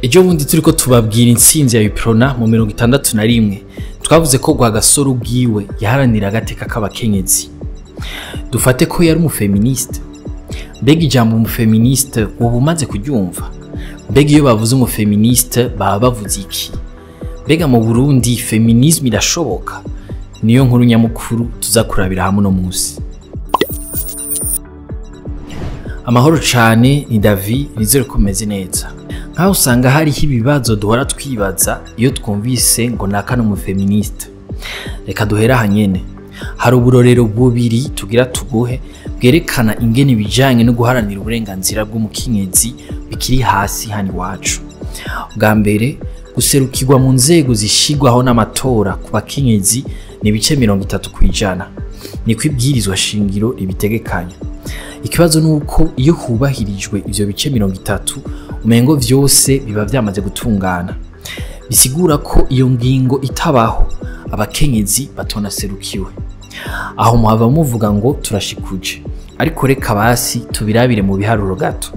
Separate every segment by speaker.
Speaker 1: Ejo bundi turiko tubabwira intsinzi ya Uprona mu 61, twavuze ko Rwagasore ubwiwe yaharanira agateka k'abakenyezi. Dufate ko yari umufeministe. Mbega ijambo umufeministe woba umaze kuryumva? Mbega iyo bavuze umufeministe baba bavuze iki? Mbega mu Burundi feminisme irashoboka? Niyo nkuru nyamukuru tuza kurabira hamwe uno munsi. Amahoro cane, ni Davi, nizere ko umeze neza. Nkaho usanga hariho ibibazo duhora twibaza iyo twumvise ngo naka ni umufeministe. Reka duhere aha nyene. Hari uburorero bubiri tugira tuguhe bwerekana ingene ibijanye no guharanira uburenganzira bw'umukenyezi bikiri hasi hano iwacu. Bwa mbere, guserukirwa mu nzego zishigwaho n'amatora ku bakenyezi ni ibice 30%. Niko ibwirizwa shingiro ribitegekanya. Ikibazo nuko iyo hubahirijwe ivyo bice 30, umengo vyose biba vyamaze gutungana. Bisigura ko iyo ngingo itabaho, abakenyezi batonaserukiwe. Aho muhava muvuga ngo turashikuje, ariko reka basi tubirabire mu biharuro gato.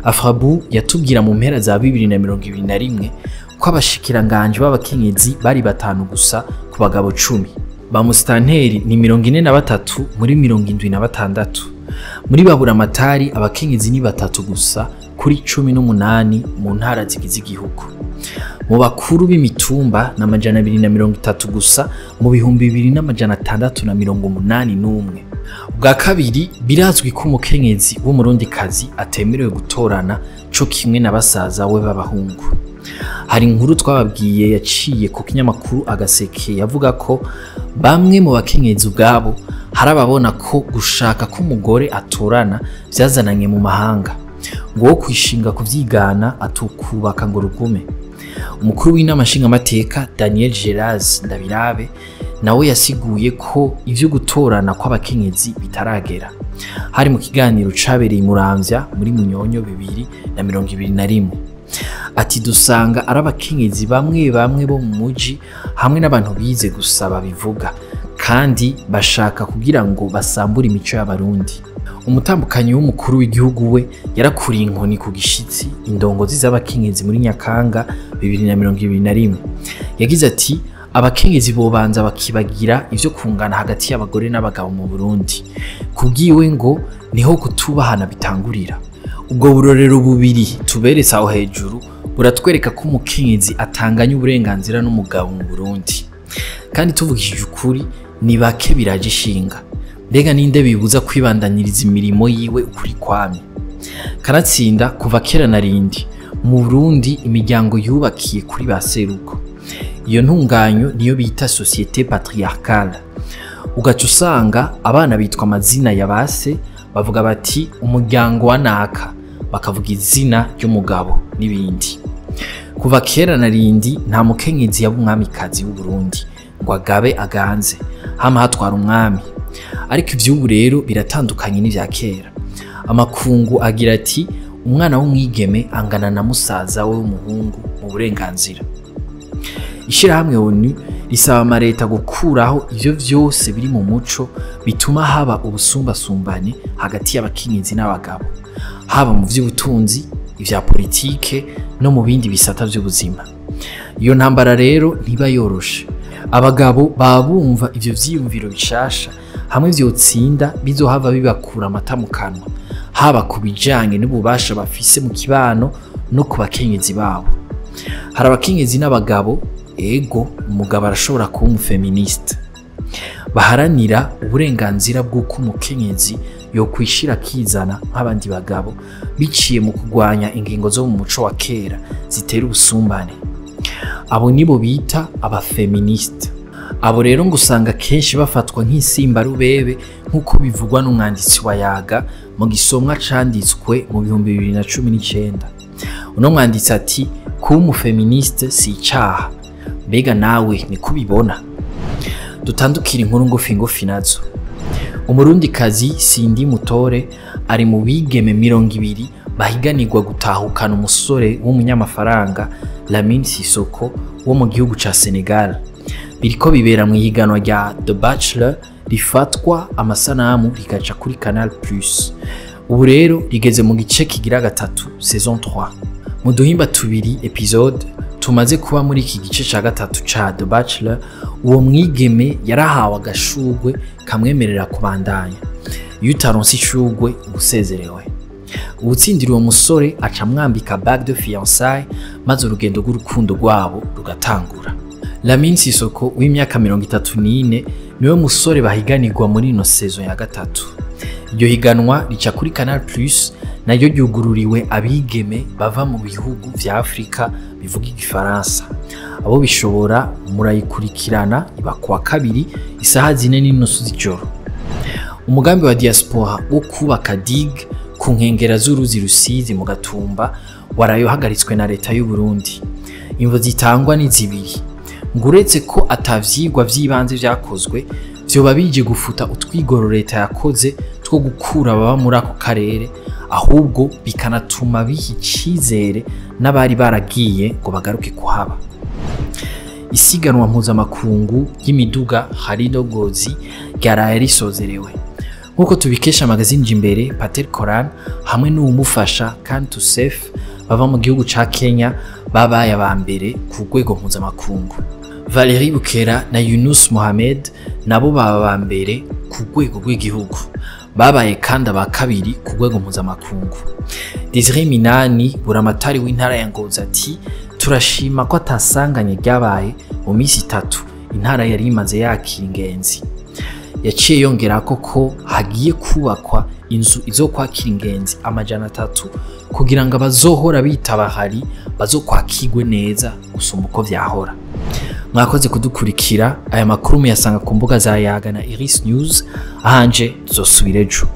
Speaker 1: Afrabu yatubwira mu mpera za 2021 ko abashikiranganje b'abakenyezi bari 5 gusa ku bagabo 10. Ba musitanteri ni 43 muri 76. Muri baburamatari abakenyezi ni 3 gusa kuri 18 mu ntara zigize igihugu. Mu bakuru b'imitumba na 230 gusa mu 2681. Ubwa kabiri, birazwi ko umukenyezi w'umurundikazi atemerewe gutorana co kimwe na basaza we b'abahungu. Hari inkuru twababwiye yaciye ku kinyamakuru Agaseke yavuga ko bamwe mu bakenyezi ubwabo hari ababona ko gushaka ko umugore atorana vyazananye mu mahanga, ngo wo kwishinga kuvyigana atukubaka ngo rugume. Umukuru w'inama nshingamateka Daniel Geraz Ndabirabe nawe yasiguye ko ivyo gutorana kw'abakenyezi bitaragera. Hari mu kiganiro cabereye i Muramvya muri Munyonyo 2021. Ati dusanga ari abakenyezi bamwe bamwe bo mu muji hamwe n'abantu bize gusa babivuga, kandi bashaka kugira ngo basambure imico y'abarundi. Umutambukanyi w'umukuru w'igihugu we yarakuriye inkoni ku gishitsi indongozi z'abakenyezi muri Nyakanga 2021. Yagize ati abakenyezi bobanza bakibagira ivyo kungana hagati y'abagore n'abagabo mu Burundi. Kubwiwe ngo niho kutubahana bitangurira. Ubwo burorero bubiri tuberetse aho hejuru buratwereka ko umukenyezi atanganya uburenganzira n'umugabo mu Burundi. Kandi tuvugishije ukuri ni bake biraje ishinga. Mbega ninde bibuza kwibandaniriza imirimo yiwe ukuri kwamye? Kanatsinda kuva kera na rindi mu Burundi imiryango yubakiye kuri ba seruko. Iyo ntunganyo niyo bita société patriarcale. Ugaca usanga abana bitwa amazina ya base, bavuga bati umuryango wa naka, bakavuga izina ry'umugabo n'ibindi. Kuva kera na rindi nta mukenyezi yaba umwamikazi w'u Burundi ngo agabe aganze, hama hatwara umwami. Ariko ivy'ubu rero biratandukanye n'ivya kera. Amakungu agira ati umwana w'umwigeme angana na musaza we w'umuhungu mu burenganzira. Ishirahamwe ONU risaba amareta gukuraho ivyo vyose biri mu muco bituma haba ubusumbasumbane hagati y'abakenyezi n'abagabo, haba mu vy'ubutunzi, ivya politike no mu bindi bisata vy'ubuzima. Iyo ntambara rero ntiba yoroshe. Abagabo baba bumva ivyo vyiyumviro bishasha hamwe vyotsinda bizohava bibakura amata mu kanwa, haba ku bijanye n'ububasha bafise mu kibano no ku bakenyezi babo. Hari abakenyezi n'abagabo, ego umugabo arashobora kuba umufeministe, baharanira uburenganzira bw'uko umukenyezi yokwishira akizana nk'abandi bagabo biciye mu kurwanya ingingo zo mu muco wa kera zitera ubusumbane. Abo nibo bita abafeministe. Abo rero ngo usanga kenshi bafatwa nk'insimbarubebe nk'uko bivugwa n'umwanditsi wa Yaga mu gisomwa canditswe mu 2019. Uno mwanditsi ati kuba umufeministe si icaha. Mbega nawe niko ubibona? Dutandukira inkuru ngufi ngufi nazo. Umurundikazi Cindy Mutore ari mu bigeme 20 bahiganirwa gutahukana umusore w'umunyamafaranga Lamine Sissoko wo mu gihugu ca Senegal. Biriko bibera mu ihiganwa rya The Bachelor rifatwa amasanamu rigaca kuri Canal Plus. Ubu rero rigeze mu gice kigira gatatu, saison 3. Mu duhimba tubiri episode tumaze kuba muri iki gice ca gatatu ca The Bachelor, uwo mwigeme yarahawe agashurwe kamwemerera kubandanya. Iyo utaronse ishurwe uba usezerewe. Uwutsindira uwo musore aca amwambika bague de fiançailles, maze urugendo rw'urukundo rwabo rugatangura. Lamine Sissoko w'imyaka 34 niwe musore bahiganirwa muri ino saison ya gatatu. Iryo higanwa rica kuri Canal Plus, naryo ryugururiwe abigeme bava mu bihugu vya Afrika bivuga igifaransa. Abo bishobora murayikurikirana, iba kuwa kabiri isaha 4:30 z'ijoro. Umugambi wa diaspora wo kubaka digue ku nkengera z'uruzi Rusizi mu Gatumba waraye uhagaritswe na leta y'u Burundi. Imvo zitangwa ni zibiri: ngo uretse ko atavyigwa vy'ibanze vyakozwe, vyoba bije gufuta utwigoro leta yakoze two gukura ababa muri ako karere, ahubwo bikanatuma biha icizere n'abari baragiye ngo bagaruke kuhaba. Isiganwa mpuzamakungu ry'imiduga Rallye de Ngozi ryaraye risozerewe. Nk'uko tubikesha magazine Jimbere, Patel Koran hamwe n'uwumufasha Kantu Sef bava mu gihugu ca Kenya babaye aba mbere ku rwego mpuzamakungu. Valerie Bukera na Yunus Mohamed nabo baba aba mbere ku rwego rw'igihugu. Babaye kandi aba kabiri ku rwego mpuzamakungu. Desire Minani, buramatari w'intara ya Ngozi, ati: "Turashima ko atasanganye ryabaye mu minsi 3 intara yari imaze yakira ingenzi." Yaciye yongera ko hagiye kubakwa inzu izokwakira ingenzi 300 kugira ngo abazohora bitaba hari bazokwakirwe neza gusumba uko vyahora. Mwakoze kudukurikira. Aya makuru muyasanga ku mbuga za Yaga na Iris News. Ahanje tuzosubira ejo.